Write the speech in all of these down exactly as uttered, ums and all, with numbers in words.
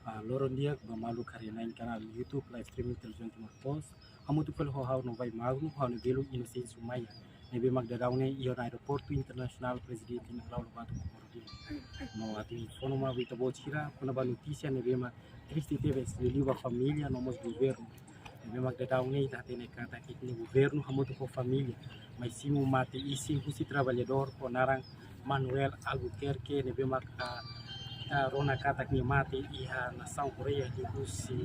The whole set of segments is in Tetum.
Ah, loron di'ak ba maluk haree-na'in kanál YouTube live streaming Televizaun Timor Post. Hamutuk fali ho ha'u Novai Magno, ha'u ne'e belun Inocêncio Maia. Ne'ebé mak daudaun ne'e iha ona Aeroportu Internasionál Prezidente Nicolau Lobato Comoro Dili. No atu informa ba ita-boot sira kona-ba notísia ne'ebé mak triste tebes, liuliu ba família no mós governu. Ne'ebé mak daudaun ne'e ita hatene katak ita-nia governu hamutuk ho família mai simu mate-isin husi traballadór ho naran Manuel Albuquerque, ne'ebé mak, ah, ita rona katak nia mate iha nasaun Koreia liuhusi,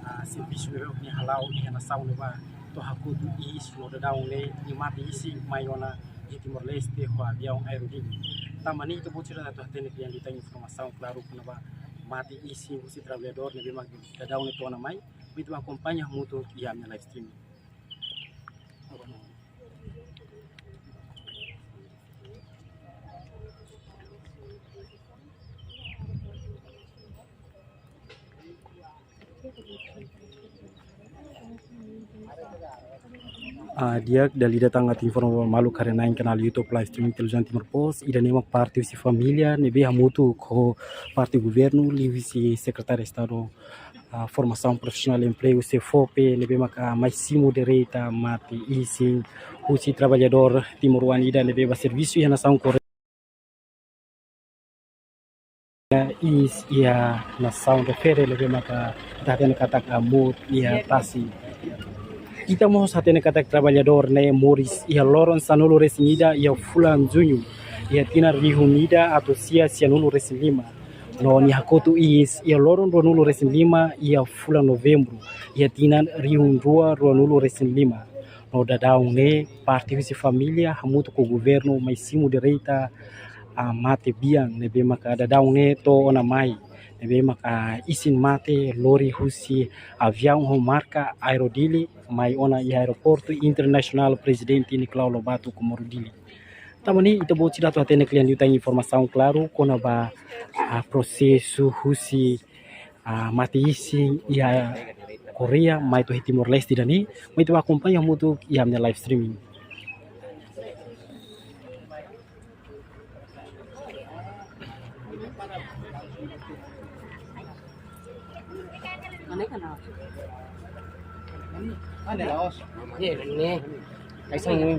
ah, servisu ne'ebé nia hala'o iha nasaun ne'ebá to'o hakotu iis no daudaun ne'e nia mate-isin mai ona iha Timor-Leste ho aviaun Aero Dili. Tanba ne'e ita-boot sira atu hatene kle'an liután informasaun klaru kona-ba mate-isin husi traballadór ne'ebé mak daudaun ne'e to'o ona mai. Ita bá akompaña hamutuk iha ami-nia live streaming. Ah, di'ak, dala ida tan atu informa ba maluk haree-na'in kanál YouTube live streaming Televizaun Timor Post, ida-ne'e mak parte husi família ne'ebé hamutuk ho parte governu, liuhusi Sekretáriu Estadu, ah, Formasaun Profisionál no Empregu, SEFOPE, ne'ebé maka mai simu direta mate-isin husi traballadór timoroan ida ne'ebé bá servisu iha nasaun Koreia iis iha nasaun refere, ne'ebé maka ita hatene katak hamutuk iha tasi. Ita mós hatene katak traballadór ne'e moris iha loron sanulu-resin-ida iha fulan Juñu, iha tinan rihun ida atus sia sianulu-resin-lima. No nia hakotu iis iha loron ruanulu-resin-lima iha fulan Novembru, iha tinan rihun rua ruanulu-resin-lima. No daudaun ne'e parte husi família hamutuk ho governu mai simu direta, ah, mate bian ne'ebé maka daudaun ne'e to'o ona mai, ne'ebé maka, ah, isin mate lori husi aviaun ho marka Aero Dili mai ona iha Aeroportu Internasionál Prezidente Nicolau Lobato Comoro Dili. Tanba ne'e ita-boot sira atu hatene kle'an liután informasaun klaru kona-ba, ah, prosesu husi, ah, mate-isin iha Koreia mai to'o iha Timor-Leste ida-ne'e. Mai ita bá akompaña hamutuk iha ami-nia live streaming. Mana ka na? Mana, Laos? Ye, ni. Kaisang ni.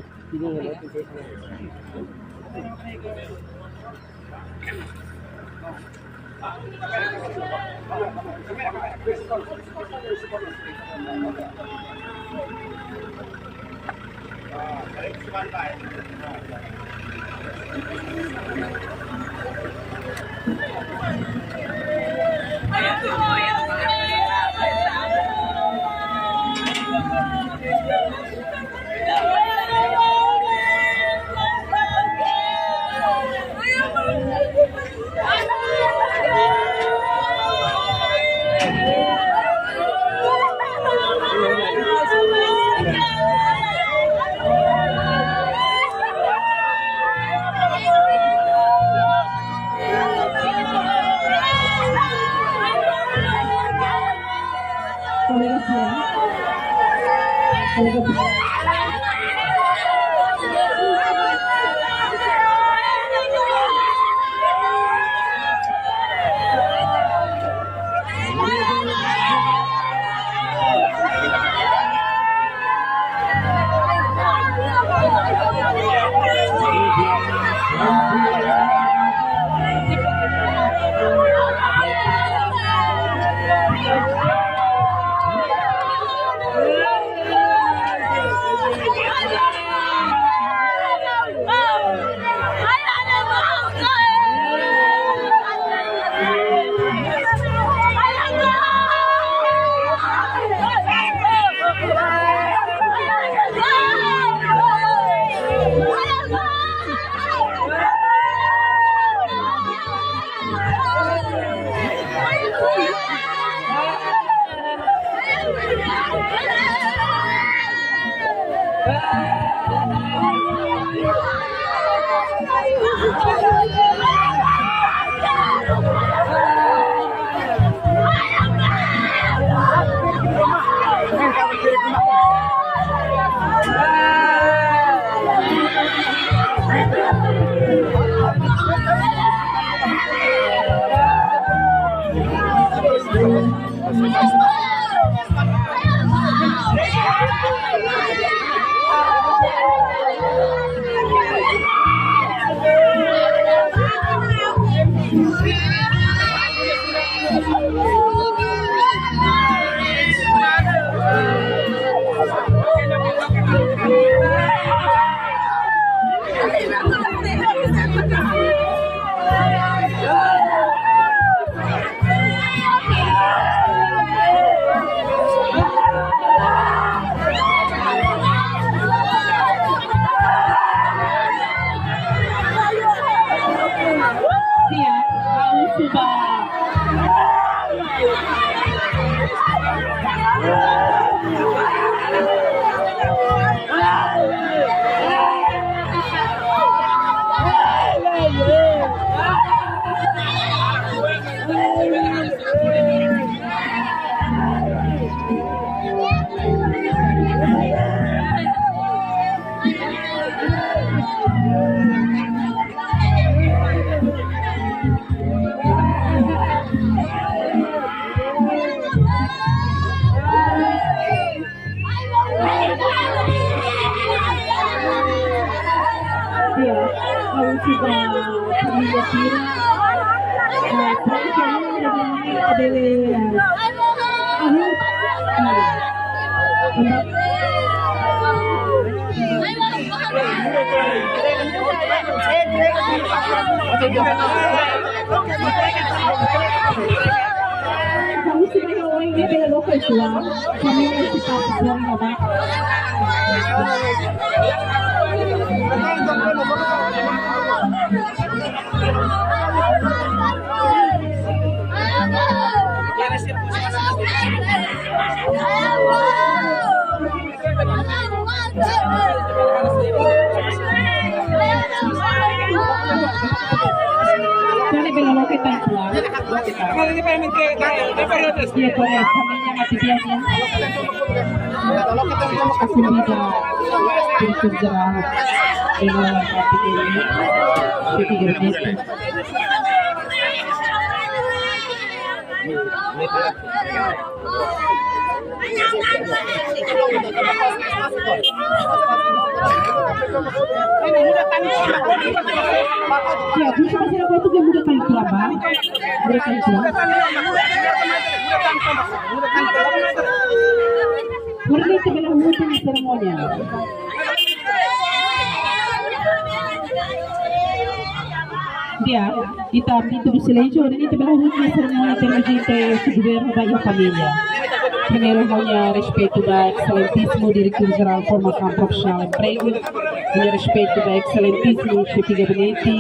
Husi família sira, eh, para que a gente bele, eh, Kami sudah tahu ini bele lokal tuan. Kami sudah tahu. Asumida diretór jerál, xefe gabinete. Ya, bisa masih ada waktu dia muda kali tua, Bang. Muda kali tua. Muda kali tua. Muda kali tua. Muda kali tua. Di'ak, ita minutu de silêncio, hodi ita bele halo serimónia termos de governu ba iha família. Primeiru, ha'u-nia respeitu ba Exelentísimu Diretór Jerál Formasaun Profisionál Empregu, ha'u-nia respeitu ba Exelentísimu Xefe Gabinete,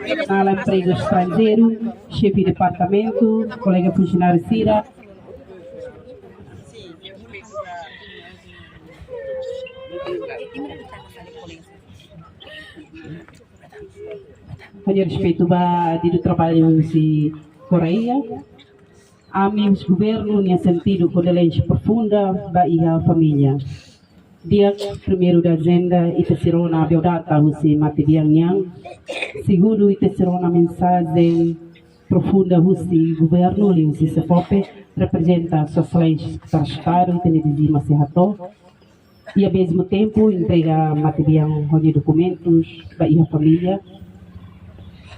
Nasionál Empregu Estranjeiru, Xefe Departamentu, kolega funsionáriu sira. Ha'u-nia respeitu ba Diretór Traballu husi Koreia. Ami husi governu nia sentidu kondolénsia profunda ba iha família. Di'ak, primeiru de ajenda, ita sei rona biodata husi matebian nian. Segundu, ita sei rona mensajen profunda husi governu, liuhusi SEFOPE, reprezenta Sua Exelénsia Sekretáriu Estadu, ita-nia dizima se hato'o. E, ao mesmo tempo, entrega matebian ho nia dokumentus ba iha família.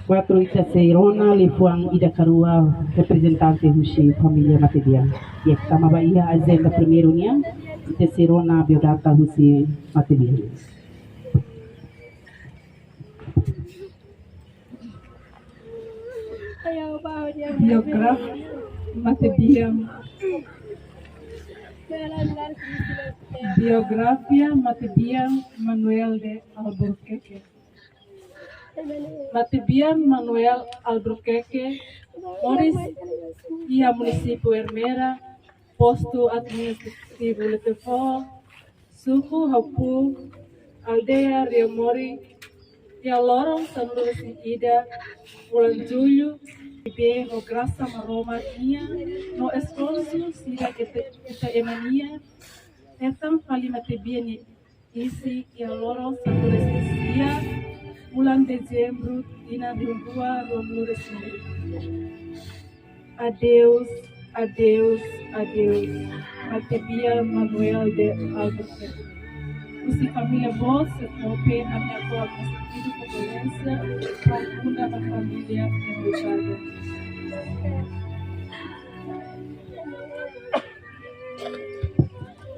Kuatru, ita sei rona liafuan ida ka rua reprezentante husi família matebian. E tama ba iha ajenda primeiru nian, ita sei rona biodata husi matebian. Biograf-, matebian. Biografia matebian Manuel de Albuquerque. Matebian Manuel Albuquerque moris iha munisípiu Ermera, postu administrativu Letefoho, suku Haupu, aldeia Rio Mori, iha loron sanulu-resin-ida, fulan Jullu, ne'ebé ho grasa Maromak nian no esforsu sira ita, ita ema nian, hetan fali matebian isin iha loron sanulu-resin-sia, fulan Dezembru, tinan rihun rua ruanulu-resin-lima. Adeus, adeus, adeus, matebian Manuel de Albuquerque. Husi família boot SEFOPE, ami hato'o ami-nia sentidu kondolénsia profunda ba família enlutada.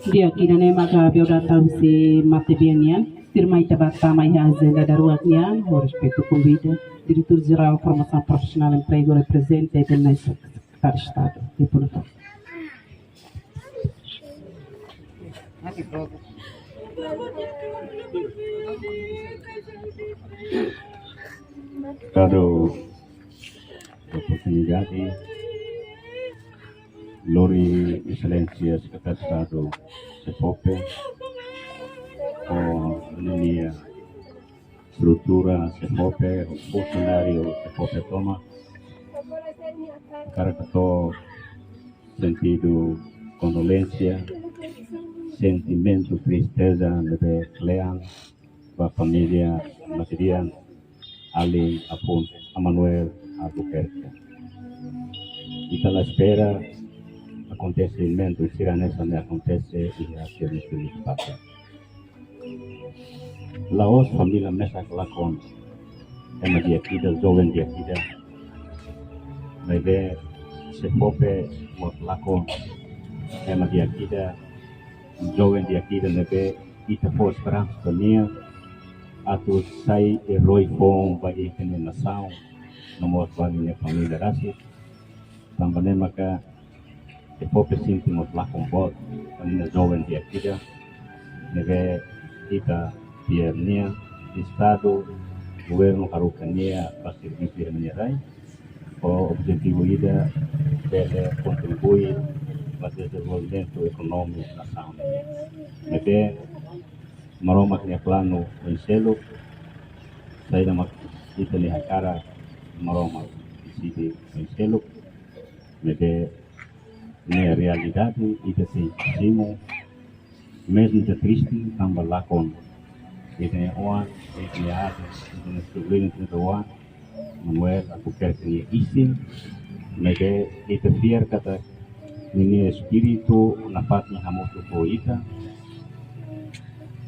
Di'ak, ida-ne'e maka biodata husi matebian nian. Tuirmai ita bá tama iha ajenda daruak nian, ho respeitu konvida Diretór Jerál Formasaun Profisionál Empregu, reprezenta ita-nia Sekretáriu Estadu. Deputadu. Dadu oportunidade, lori Exelénsia Sekretáriu Estadu SEFOPE, ho ninia estrutura SEFOPE, funsionáriu SEFOPE tomak, hakarak hato'o sentidu kondolénsia, sentimentu tristeza ne'ebé kle'an ba família matebian alin Afonso Manuel Albuquerque. Ita la espera akontesimentu sira hanesan ne'e akontese iha sira-nia pátria. La'ós família mesak lakon ema di'ak ida, joven di'ak ida. Maibé Sefope mós lakon ema di'ak ida, joven di'ak ida ne'ebé ita fó esperansa ba nia atu sai eroi foun ba ita-nia nasaun, no mós ba ninia família rasik. Tanba ne'e maka Sefope sente mós lakon boot ba ninia joven di'ak ida, ne'ebé ita fiar nia, Estadu, governu haruka nia ba servisu iha nia rai, ho objetivu ida bele kontribui ba dezenvolvimentu ekonomia nasaun ne'e. Ne'ebé Maromak nia planu oin seluk, saida mak ita-nia hakarak, Maromak deside oin seluk. Ne'ebé ne'e realidade, ita sei simu, mezmu ita triste tanba lakon ita-nia oan, ita-nia aden, ita-nia sobriñu trinta e um, Manuel Albuquerque nia isin, maibé ita fiar katak ninia espíritu nafatin hamutuk ho ita,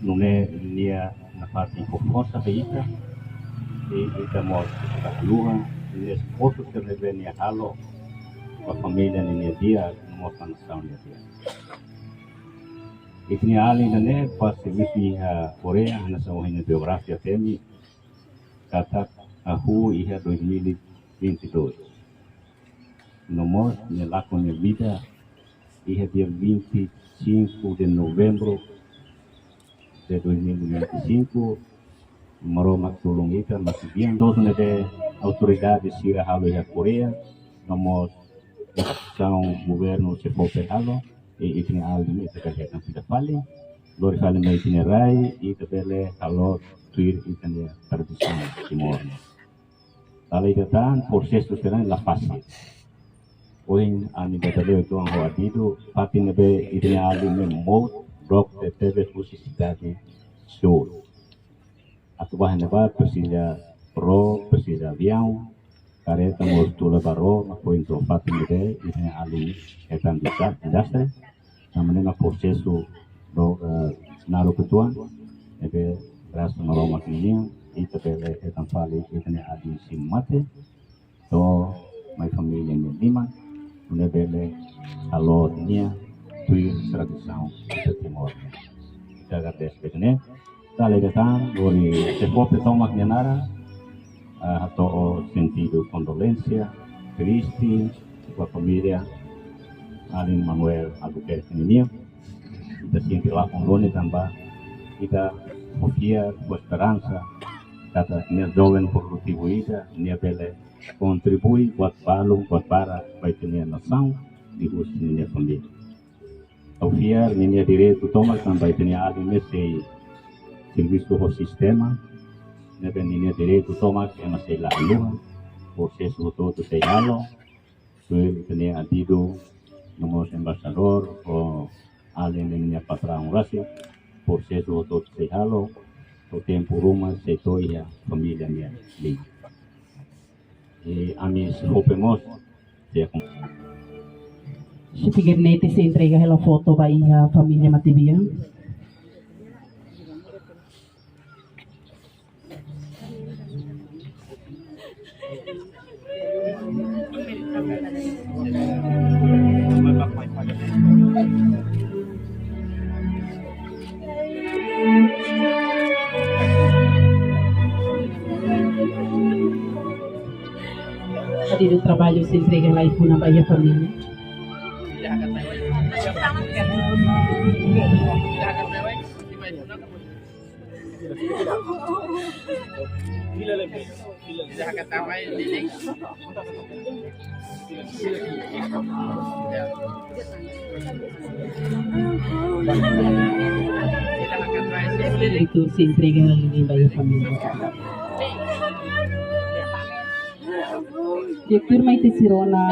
nune'e nia nafatin fó forsa ba ita, i ita mós ita haluha ninia esforsu sira ne'ebé nia halo ba família ninia di'ak, no mós ba nasaun nia di'ak. Ita-nia alin ida-ne'e fó servisu iha Koreia, hanesan ohin nia biografia temi, katak hahú iha dois mil e vinte e dois. No mós nia lakon nia vida iha dia vinte e cinco de novembro de dois mil e vinte e cinco, Maromak tulun ita maka bian. Todos ne'ebé autoridade sira halo iha Koreia, no mós instituisaun governu Sefope halo, i ita-nia alin ne'e ita karreta tidak fali, lori fali mai ita-nia rai, ita bele halo tuir ita-nia tradisaun Timor. Dala ida tan, prosesu sira-ne'e la fasil. Ohin ami batalha uitoan ho Adidu, fatin ne'ebé ita-nia alin ne'e mout, dook tebes husi sidade Seul. Atu bá iha ne'ebá presiza ró, presiza aviaun, karreta mós tula ba ró, mak foin to'o fatin ne'ebé ita-nia alin hetan desa-, dezastre. Tanba ne'e mak prosesu dook, eh, naruk uitoan, ne'ebé grasa Maromak nian, ita bele hetan fali ita-nia alin sei mate, to'o mai família nia liman, nune'e bele halo nia tuir tradisaun ita Timor. Ita agradese ba ita-nia. Dala ida tan, hori Sefope tomak nia naran, ah, hato'o sentidu kondolénsia triste ba família alin Manuel Albuquerque nian. Ita sente lakon roni tanba ita fó fiar, fó esperansa katak nia joven produtivu ida, nia bele kontribui buat balu, buat barak ba ita-nia nasaun, liuhusi ninia família. Ha'u fiar ninia direitu tomak tanba ita-nia alin ne'e sei servisu ho sistema, ne'ebé ninia direitu tomak ema sei la haluha, prosesu hotu-hotu sei halo, tuir ita-nia Adidu, no mós embaixadór, ho alin ninia patraun rasik, prosesu hotu-hotu sei halo, ho tempu ruma sei to'o iha família nia liman. I ami Sefope mós, dia kom- Xefe Gabinete sei entrega hela foto ba iha família matebian. Adidu traballu sei entrega lai funa ba iha família. Itu sei entrega lai ba iha família. Diretór mai te sirona.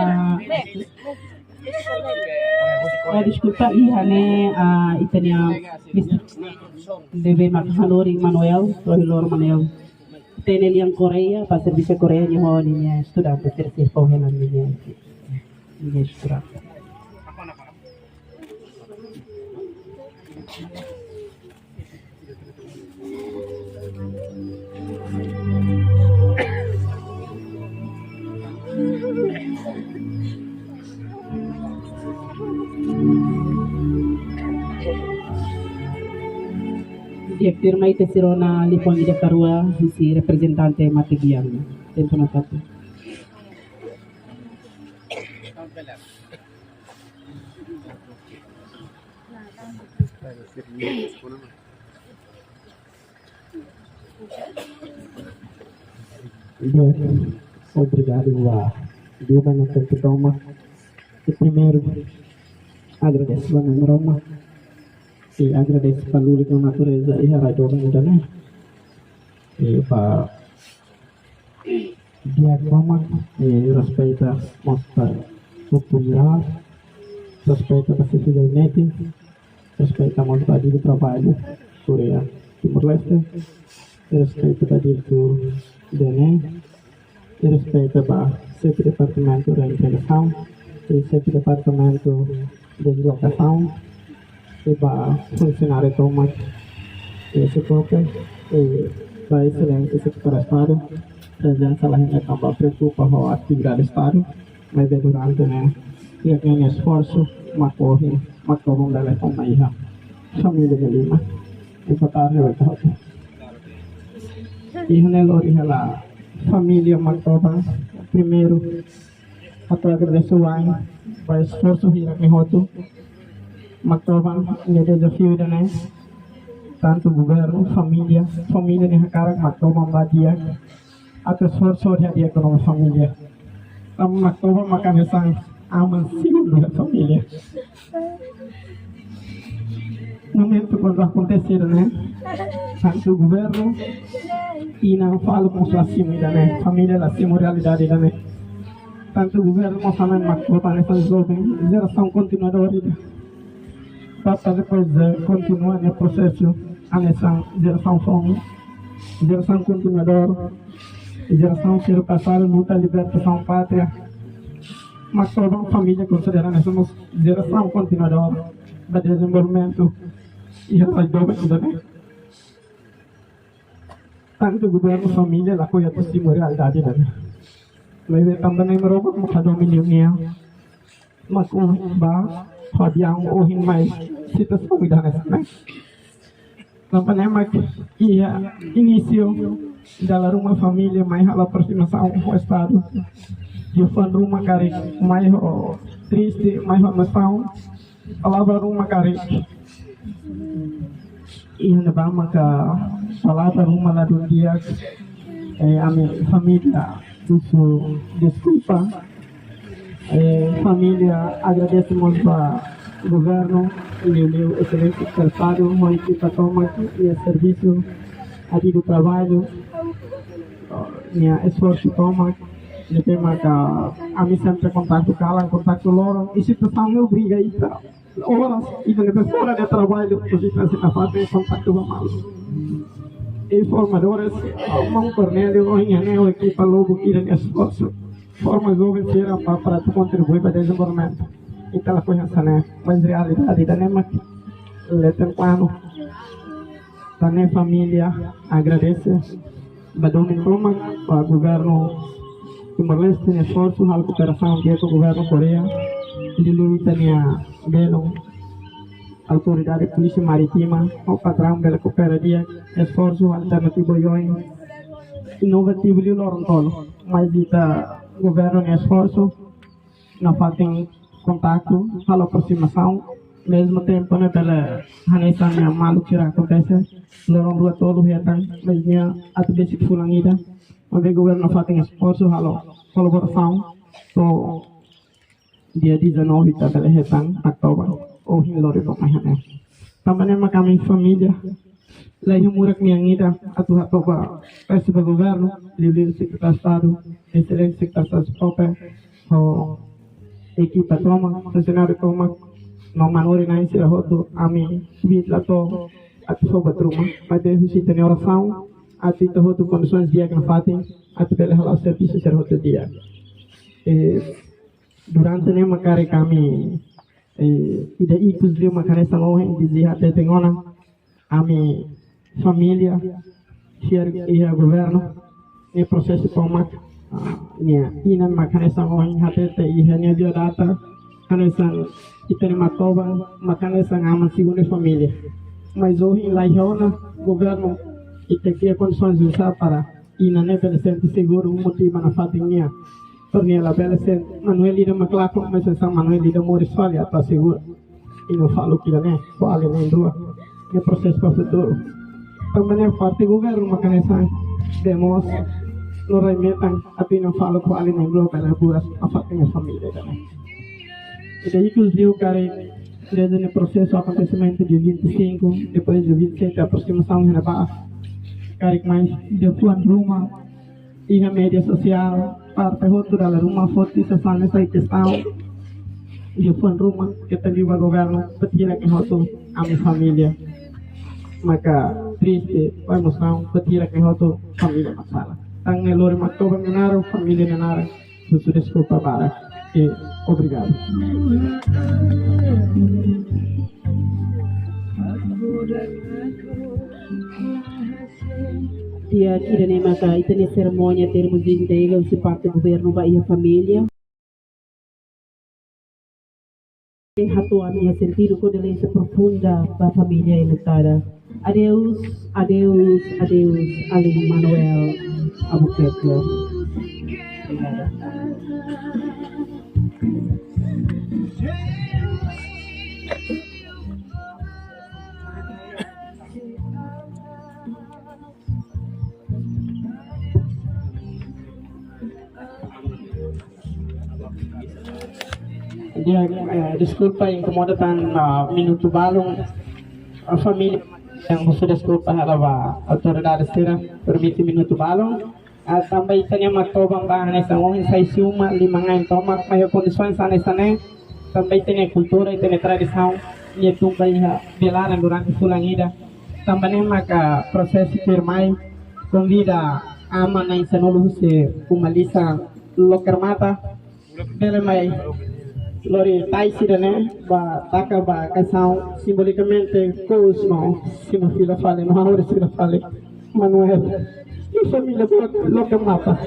Oh, deskulpa, iha ne'e, ah, ita-nia mister Debe Mac Hanori Manuel, Rohilor Manuel. Tene lian Koreia, ba servisu Koreia, nia ho ninia estudante, terseira fó hela ninia, ninia estudante. Ita Di'ak, tuirmai ita sei rona liafuan ida karua husi reprezentante matebian. Tempu nafatin. Di'ak, obrigadu ba di'ak ba tempu tomak. I primeiru, agradese ba Nai Maromak. I agradese ba lulik no natureza iha rai doben ida-ne'e. I ba di'ak tomak, i respeita mós ba povu sira, respeita ba xefe gabinete, respeita mós ba Adidu Traballu Koreia Timor-Leste, respeita ba diretór D N E, i respeita ba xefe departamentu reintegrasaun, i xefe departamentu dezlokasaun, i ba funsionáriu tomak, i suporte, i ba Exelénsia Sekretáriu Estadu, prezensa la iha ne'e tanba preokupa ho atividade Estadu, maibé durante ne'e, iha nia esforsu, mak ohin, mak to'o bele tama iha família nia liman. I boa tarde, boa tarde. Iha ne'e lori hela família Maktoban, primeiru, ha'u agradese wa'in ba esforsu hirak nia hotu. Maktoban nia dezafiu ida-ne'e, tantu governu, família, família nia hakarak Maktoban bá di'ak, atu esforsu hodi hadi'a ekonomia família. Tanba Maktoban maka hanesan aman segundu iha família. Momentu kuandu akontese ida-ne'e, tantu governu, inan faluk mós la simu ida-ne'e, família la simu realidade ida-ne'e. Tantu governu mós hanoin Maktoban hanesan joven, jerasaun kontinuadór ida. Papá depois de kontinua nia prosesu, hanesan jerasaun foun, jerasaun kontinuadór, jerasaun sira pasadu luta libertasaun pátria. Maktoban família konsidera hanesan mós jerasaun kontinuadór ba dezenvolvimentu iha rai doben ida-ne'e. Tantu governu, família lakohi atu simu realidade ida-ne'e. Maibé tanba Nai Maromak mak hadomi liu nia, mak ohin bá, hodi ohin mai situasaun ida-ne'e. Tanba ne'e mak iha inísiu dala ruma família mai halo aprosimasaun ho Estadu. Liafuan ruma karik mai ho triste, mai ho emosaun. Palavra ruma karik iha ne'ebá maka palavra ruma ladún di'ak, eh, ami família husu deskulpa. Eh, família agradese mós ba governu, liuliu Exelénsia Sekretáriu Estadu, ho ekipa tomak, nia servisu, Adidu Traballu, eh, nia esforsu tomak, ne'ebé maka ami sempre kontaktu kalan, kontaktu loron, i situasaun ne'e obriga ita oras, ita ne'ebé fora de traballu, ita sei nafatin kontaktu ba malu. I formadores, ah, maun Cornélio, ohin ne'e ho ekipa lubuk ida nia esforsu. Forma joven sira pa, para atu kontribui ba dezenvolvimentu. Ita lakohi hanesan ne'e, mas realidade ida-ne'e mak leten planu. Tan ne'e família agradese ba domin tomak, ba governu Timor-Leste nia esforsu halo kooperasaun di'ak ho governu Koreia, liuliu ita-nia belun Autoridade Polísia Marítima, ho patraun bele koopera di'ak, esforsu alternativa oioin, inovativu liu loron tolu. Mas ita governu nia esforsu, nafatin kontaktu, halo aprosimasaun, mezmu tempu ne'e bele hanesan nia maluk sira akontese, loron rua tolu hetan, mas nia atu besik fulan ida, maibé governu nafatin esforsu halo kolaborasaun, to'o dia dezanove ita bele hetan Maktoban, ohin lori ba mai iha ne'e. Tanba ne'e mak ami família, la iha murak nian ida atu hato'o ba presiza ba governu, liuliu Sekretáriu Estadu, Exelénsia Sekretáriu Estadu Pope, ho ekipa tomak, funsionáriu tomak, no manorin-na'in sira hotu, ami kbiit la to'o atu sobat ruma, maibé husi ita-nia orasaun, atu ita hotu kondisoens di'ak nafatin, atu bele hala'o servisu sira hotu di'ak. Eh, durante ne'e mak karik ami, eh, ida ikus liu mak hanesan ohin, dezde hateten ona, ami família, fiar iha governu, nia prosesu tomak, Ah, nia inan mak hanesan ohin hatete iha nia biodata, hanesan ita-nia Matoba mak hanesan aman segundu família. Mas ohin la iha ona governu, ita kria kondisoens oinsá para inan ne'e bele sente seguru, motivu nafatin nia. Para nia labele sente Manuel ida mak lakon, mas hanesan Manuel ida moris fali atu asegura inan faluk ida-ne'e ho alin na'in-rua nia prosesu ba futuru. Tanba ne'e parte governu mak hanesan demoos no rai metan atu inan faluk ho alin na'in-rua bele buras nafatin família ida-ne'e. Ida ikus liu karik, dezde ne'e prosesu akontesimentu dia vinte e cinco, depois dia vinte e sete, aproximasaun iha ne'ebá. Karik mai liafuan ruma iha média sosiál, parte hotu dala ruma foti sasán ne'e sai kestaun. Liafuan ruma keta liu ba governu, buat hirak ne'e hotu ami família. Maka triste, ba emosaun, buat hirak ne'e hotu família mak sala. Tan ne'e lori Matoba nia naran, família nia naran, husu deskulpa barak. E obrigadu. Di'ak, ida-ne'e maka ita-nia serimónia termus de entrega husi parte governu ba iha família. Hato'o ami-nia sentidu kondolénsia profunda ba família enlutada. Adeus, adeus, adeus, alin Manuel Albuquerque. Obrigada. Di'ak, eh, deskulpa inkomoda tan, ah, minutu balun. Ah, família, ha'u husu deskulpa hela ba autoridade sira, permite minutu balun. Ah, tanba ita-nia Matoba ba hanesan ohin sai husi uma liman-ain tomak, mai ho kondisoens hanesan ne'e. Tanba ita-nia kultura, ita-nia tradisaun, nia tun ba iha belaran durante fulan ida. Tanba ne'e maka prosesu tuirmai konvida aman na'in sanulu husi uma lisan Loker Mata bele mai lori tais ida-ne'e ba taka ba kaixaun, simbolikamente kous no simu fila fali no ha'u fila fali Manuel. E família boa, Loker Mata.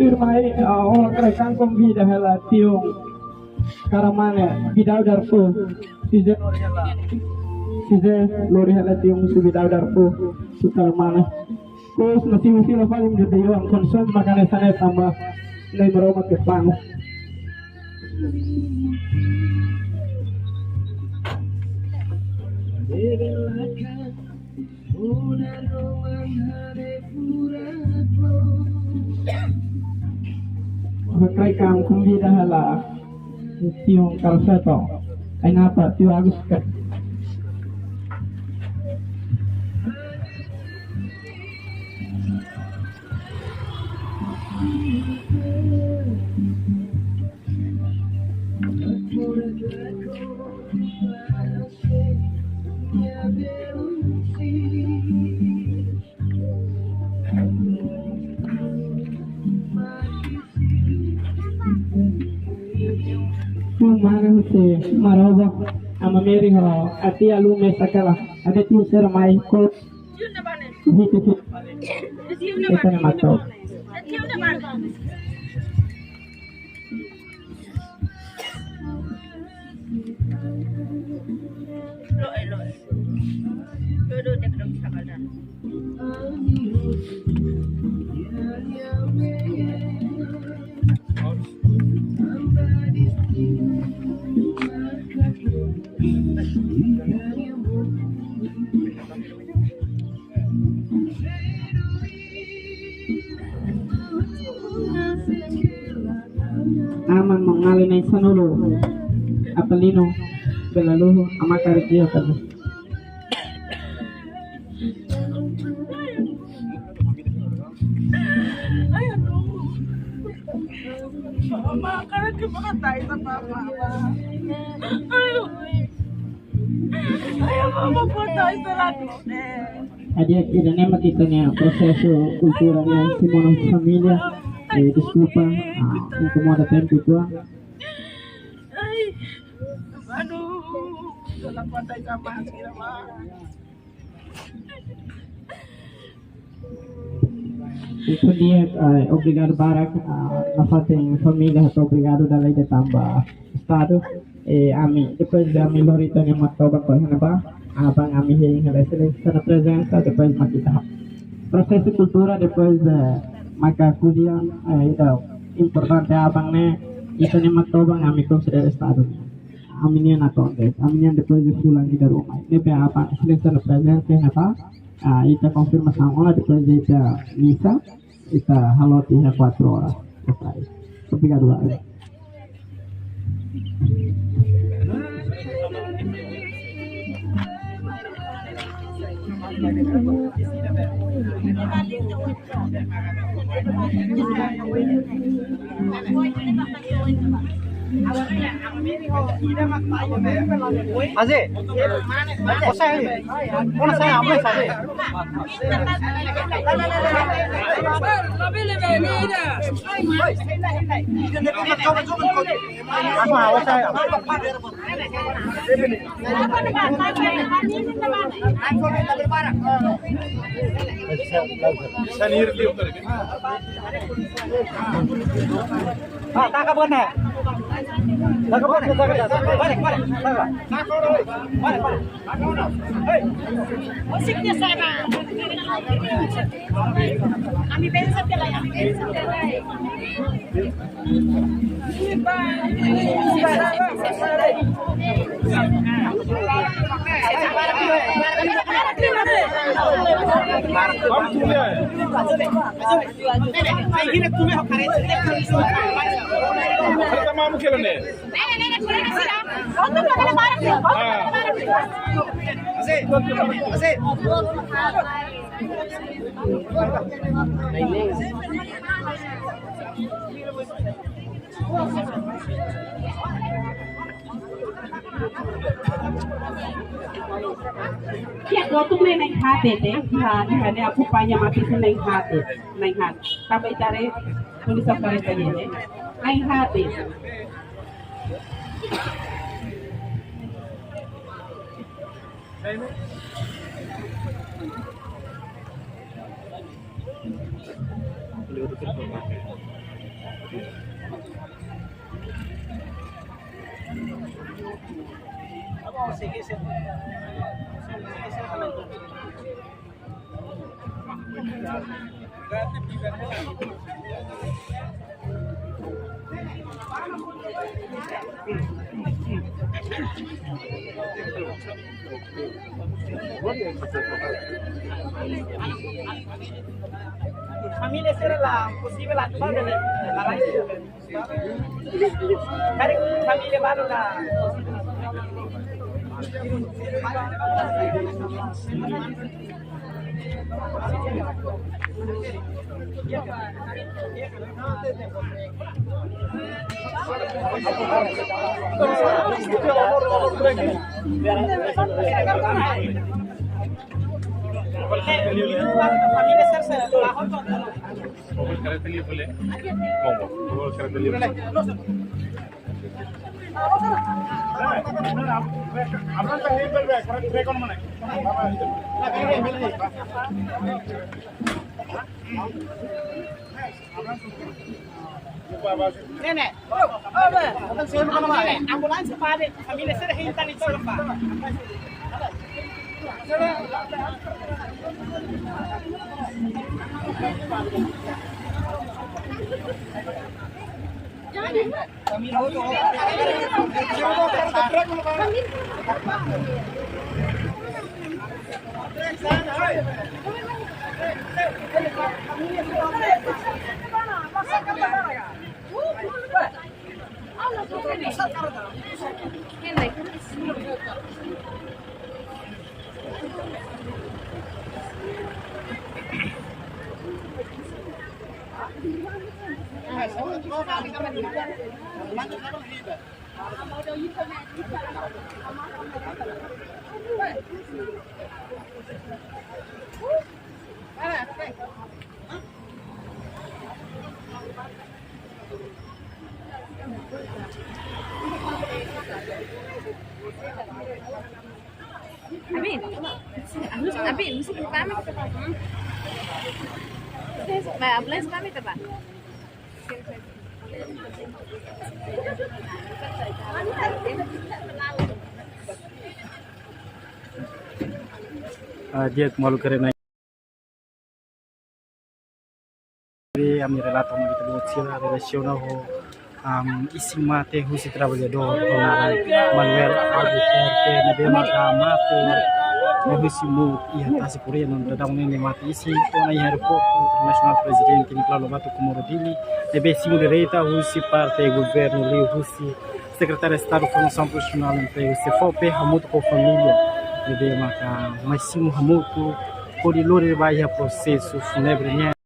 Tuirmai, ah, ha'u hakarak konvida hela tiun Karamane, Vidal Darfur. Size, size lori hela tiun husi Vidal Darfur, husi Karamane. Kous no simu fila fali, imi dehan kondisoens mak hanesan ne'e tanba Na'i Maromak nia planu. Ha'u hakarak konvida hela tiun Karseto. Ai napa, tiun Agus ka? Tiun mane husi Marobo, Ama Meri ho Atia Lume Sakala, ade tiun sira mai ko hiti hiti. Ita-nia Matoba. Aman, maun-alin na'in sanulu. Apalino, bela luhu, ama karik dia kan. Mama, karik ita makatai sama mama. Ayo. Ayo, mama, makatai sama mama. Adi, ida-ne'e mak ita-nia prosesu kultura nian simu ona família. Eh, deskulpa, ah, inkomoda tempu tua. Ai, aduh, ita makatai sama mama. Entaun di'ak, eh, obrigadu barak, ah, nafatin família, obrigadu dala ida tanba Estadu. Eh, ami, depois de ami lori ita-nia Matoban to'o iha ne'ebá, aban ami hein hela Exelénsia nia prezensa, depois mak ita prosesu kultura, depois de maka ko'alia, eh, ida importante aban ne'e, ita-nia Matoban ami konsidera Estadu nian. Ami-nian atu, ami nian depois de fulan ida ruma. Ne'ebé aban Exelénsia nia prezensa iha ne'ebá, ah, ita konfirmasaun ona depois de ita misa, ita halo tiha kuatru oras. Obrigadu barak. Aze, osa, ona sa, amai sa. Apa, osa. Ah, taka bukan, eh? Taka bukan, eh? Taka, taka. Balik, balik, taka. Balik, balik. Hei. Musiknya sama. Kami bensa pela, kami bensa pela. Kiak, kotuk ne'e na'in-haat de'it, eh. Iha, iha ne'e akompaña mate iha na'in-haat de'it, na'in-haat. Tanba ita haree polísia kareta ne'e, eh. Na'in-haat de'it. Família sira la posivel atu bá, la, la, la. Karik família balu la. Ne'e, ne'e. Ne'e, ne'e. Ambulánsia para família sira hein tan iha ne'ebá. Abi, abi, musik kami kita, Pak. Ba, aplausu kami kita, Pak. Ah, di'ak, maluk sira, ne'e ami relata ona ita-boot sira relasiona ho, am, isin mate husi traballadór ho naran Manuel Albuquerque, ne'ebé maka mate, ne'e husi mout iha tasi Korea, no daudaun ne'e mate isin to'o ona iha aeroportu internasionál Prezidente Nicolau Lobato Comorro Dili, ne'ebé simu direta husi parte governu liuhusi Sekretáriu Estadu Formasaun Profisionál no Empregu, SEFOPE, hamutuk ho família, ne'ebé maka mai simu hamutuk hodi lori ba iha prosesu fúnebre nian.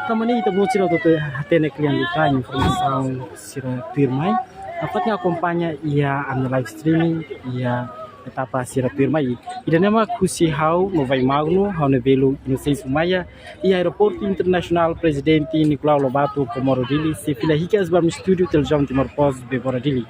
Tanba ne'e ita-boot sira hotu-hotu hatene kle'an liután informasaun sira tuirmai. Nafatin akompaña iha ami-nia live streaming iha etapa sira tuirmai. Ida-ne'e mak husi ha'u, Novai Magno, ha'u-nia belu Inocêncio Maia, iha Aeroportu Internasionál Prezidente Nicolau Lobato Comorro Dili, sei fila hikas ba ami-nia estúdiu Televizaun Timor Post Bebora Dili.